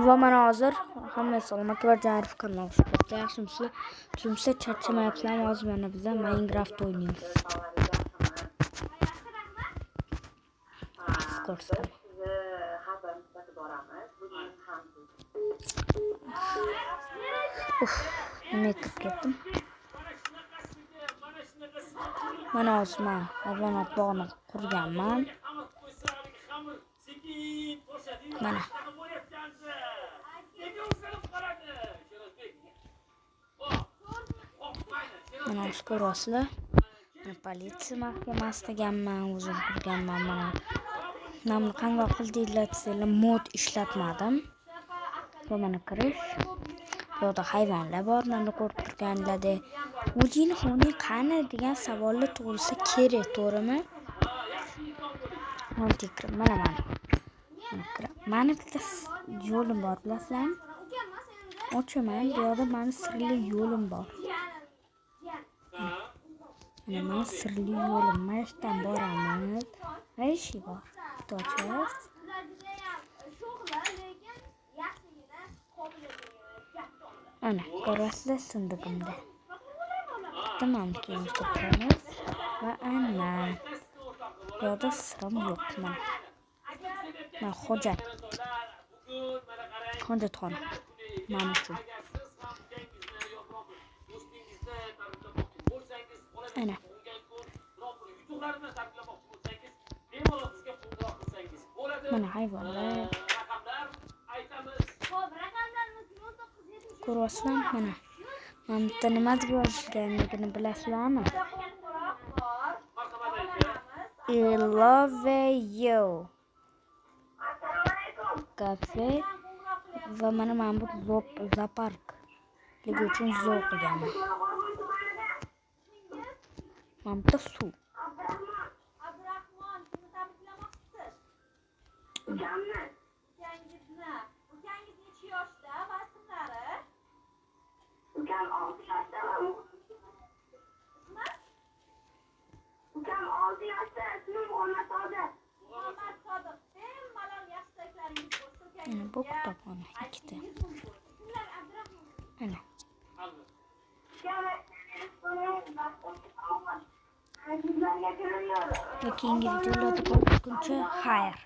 Va mana hozir hamma salomat va Jarif kanali xush. Yaxshimisizlar? Tushunsa charchamayapsizlarmi? Hozir mana biza Minecraft o'ynaymiz. Ko'rsataman. Uf, nima kirib ketdim? Mana hozir man hayvonot bog'ini qurganman. Mana. Mana hozir ko'ryapsizlar. Mana politsiya mahkamasi qilganman, o'zim qurganman mana. Mana buni qanday qildinglar desanglar, mod ishlatmadim. Va mana kirish. Bu yoqda hayvonlar bor, mana ko'rib turganlardek. O'zingni xonang qani degan savollar tug'ilsa kerak, to'g'rimi? Mana mana. Mana bitta yo'lim bor, bilasizlarmi? Ochaman, bu yoqda mani sirli yo'lim bor. Mana mani sirli yo'lim. Mana shu yerdan boramiz. Va eshik bor. Bitta ochamiz. Ana, ko'ryapsizlar sindigimda. Bitta mana keyin kiramiz va ana. Bu yoqda sirim yo'q mana. Mana hojat. Hojatxona. Mana uchun. Ana. Mana hayvonlar. Ko'ryapsizlarmi? Mana. Mana bitta nima deb yozilganligini bilasizlarmi? I love you. Kafe va mana bu zoopark. Ligi uchun zoo qilganman. Mana bitta suv. Ukangiz necha yoshda va ismlari? Ukam 6 yoshda va Ismi? Ukam 6 yoshda, ismi Muhammad Sodiq. Muhammad Sodiq. Bemalol yaxshi tilaklaringiz bo'lsin Mana bu ukangizga. kitobxona ikkita. Aytishingiz mumkin. Ismlar Abdurahmon. Ana. Sizlarga ko'riniyor. Va keyingi videolarda ko'rishguncha xayr.